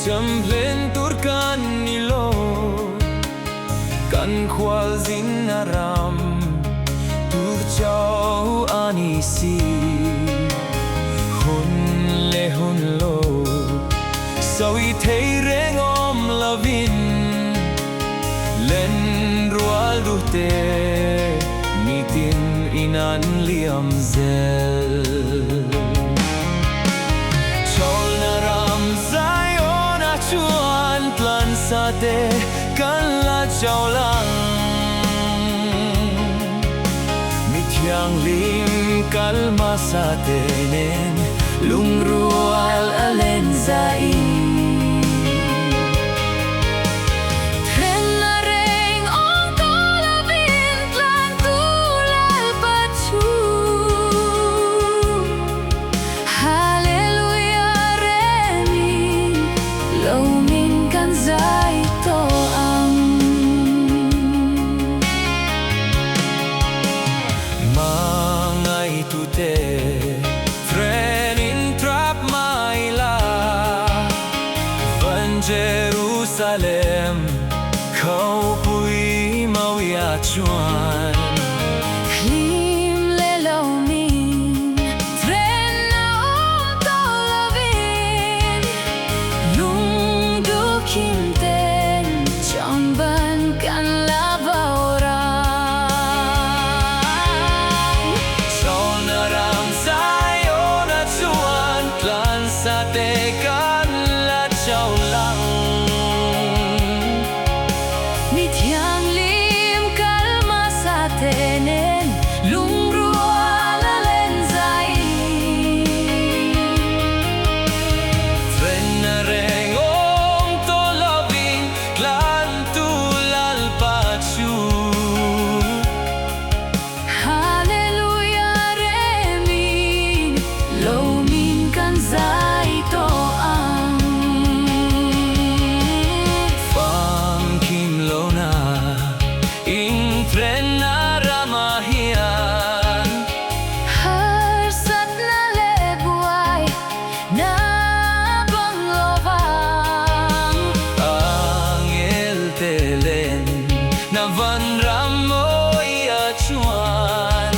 Cham hlen tur kan ni lo. Kan khualzin a ram tur chauh a ni si. Hun leh hun lo sawi thei reng awm lovin len rual duh te nitin in an liam zel. Chawlhna ram Zion-ah chuan tlansa te kan la chau lang. Mi thianghlim kal hmasa te nen lungrual a len zai. Thenna reng awm tawh lovin tlan tur Lalpa chu. Hallelujah remin lo min kan zai tawh ang. Hmangaitute threnin trap mai la, Van Jerusalem khawpui mawia chuan. Hlim leh lo min then a awm tawh lovin, Lungduh kim ten chawmban kan la vauran. Chawlhna ram Zion-ah chuan tlansa te kan la chau lang. Mi thianghlim kal hmasa te nen lungrual a len zai. Thenna reng awm tawh lovin tlantu Lalpa chu. Hallelujah remin lo min kan zai tawh ang. Famkim lohna in thenna ramah hian. Harsatna leh buai na bang lovang. Angel te len na van ram mawia chuan.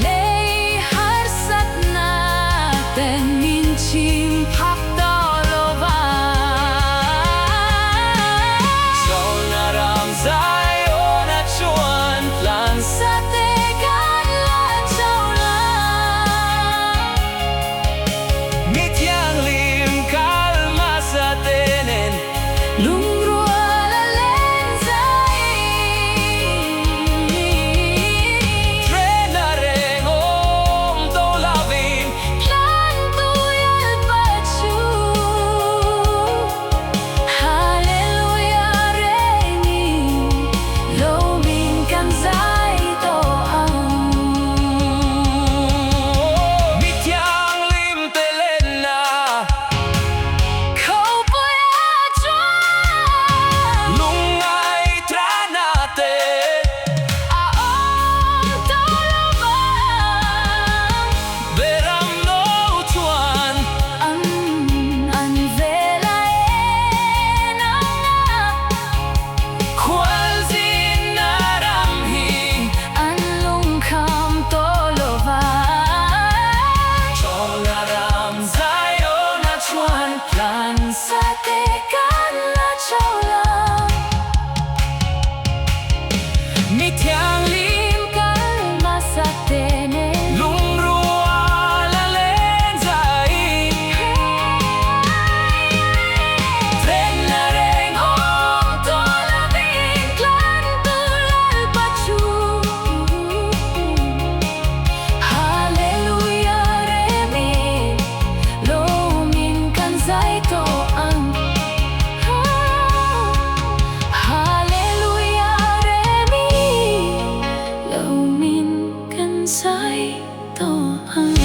Lei harsatna ten min chim phak tawh lovang. Chawlhna ram Zion-ah chuan tlan Sa te kan la chau lang. Mi thianghlim kal hmasa te nen. Lungrual a len zai. Thenna reng awm tawh lovin. Tlantu Lalpa chu. Hallelujah remin lo min kan zai tawh ang. Mi thianghlim te lenna. Khawpuia chuan. Lungngai thlana te. A awm tawh lovang. Beram no chuan. An an vel a en ang a. Khualzin a ram hi. An lungkham tawh lovang. Chawlhna ram Zion-ah chuan Tlan sa te kan la chau lang. Mi thianghlim Lim kal hmasa te nen. Lungrual a len zai. Thenna reng Awm tawh lovin tlantu Lalpa chu. Hallelujah remin lo min kan zai tawh ang. Hallelujah remin lo min kan zai tawh ang.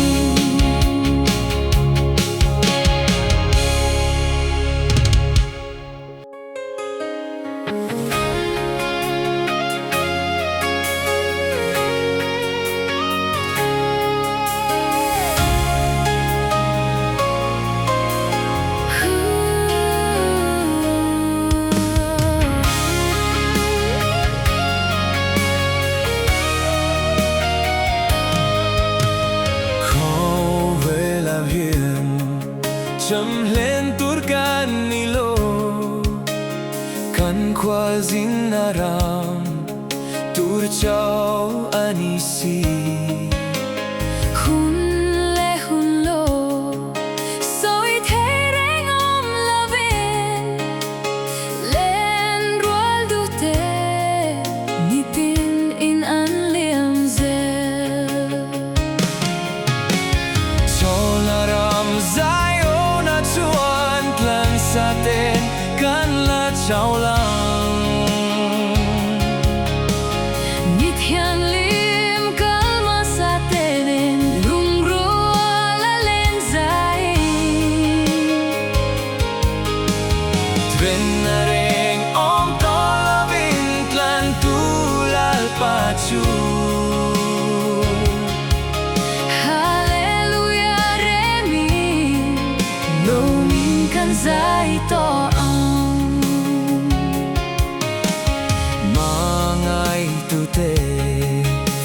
Cham hlen tur kan ni lo. Kan khualzinna ram tur chauh a ni si. Hun leh hun lo sawi thei reng awm lovin Len rual duhte nitin in an liam zel. Chawlna ram Zion-ah chuan tlansa ten kan la chawl ang. Mi thianghlim kal hmasa te nen lungrual a len zai. Thenna reng awm tawh lovin tlantu Lalpa chu. Hallelujah remin lawmin kan zai tawh ang. Mangaitute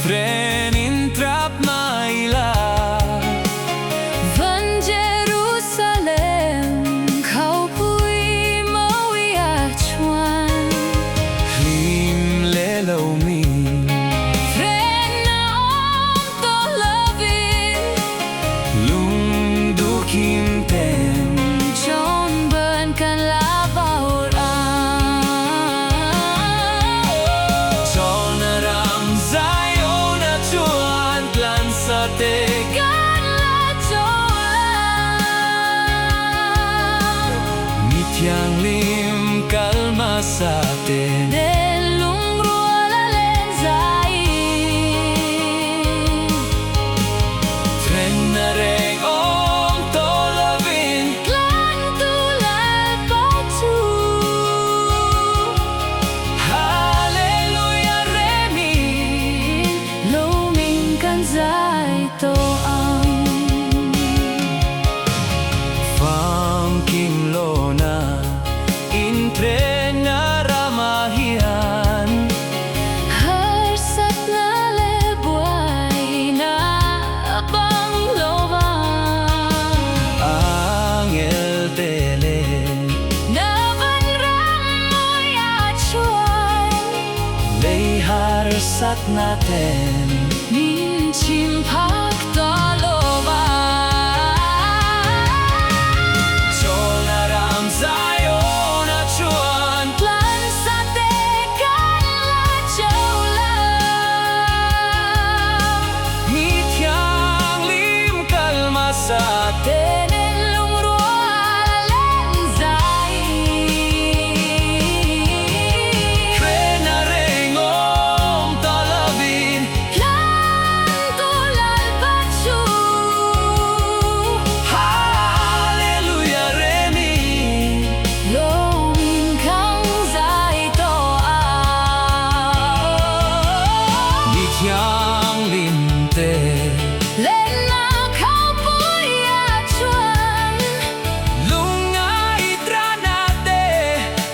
Frenin trap maila. Van Jerusalem khawpui mawiah chuan. Hlim leh lawmin. Thenna awm tawh lovin. Lungduh kim ten. Chawn ban kan la vawr ang. Chawlna ram Zion-ah chuan tlansa te. Kan la chawl ang. Mi thianghlim kal hmasa ten. Nen lungrual a len zai. Thenna reng awm tawh lovin. Tlantu Lalpa chu. Hallelujah remin. Lawmin kan zai tawh ang. Famkim lohna inthenna ramah hian. Harsatna leh buaina a bang lovang. Angel te leh. Na van ram mawiah chuan. Lei harsatna ten. Min chim phak tawh lovang. Chawlna ram Zion-ah chuan. Tlansa te kan la chawl ang. Mi thianghlim kal hmasa Te nen lungrual a len zai. Thenna reng awm tawh lovin. Tlantu Lalpa chu. Hallelujah remin. Lawmin kan zai tawh ang. Mi thianghlim te. Lenna khawpuiah chuan. Lungngai thlahna te.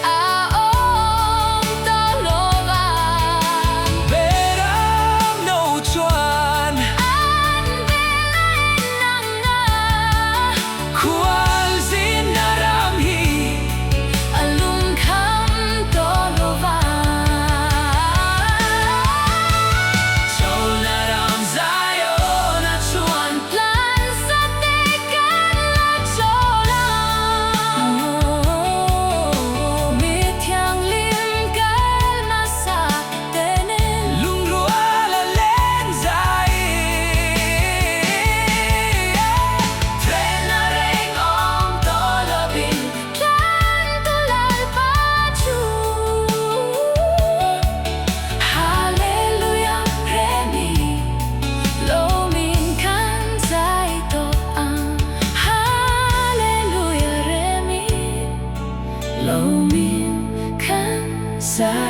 A awm tawh lovang. Beram no chuan. An vel a en ang a. Khualzinna ram hi. A lungkham tawh lovang. Chawlna ram Zion-ah chuan. Tlansa te kan la chawl ang. Mi thianghlim kal hmasa te nen. Lungrual a len zai. Thenna reng awm tawh lovin. Tlantu Lalpa chu. Hallelujah remin lawmin kan zai tawh ang. Hallelujah remin lawmin kan zai.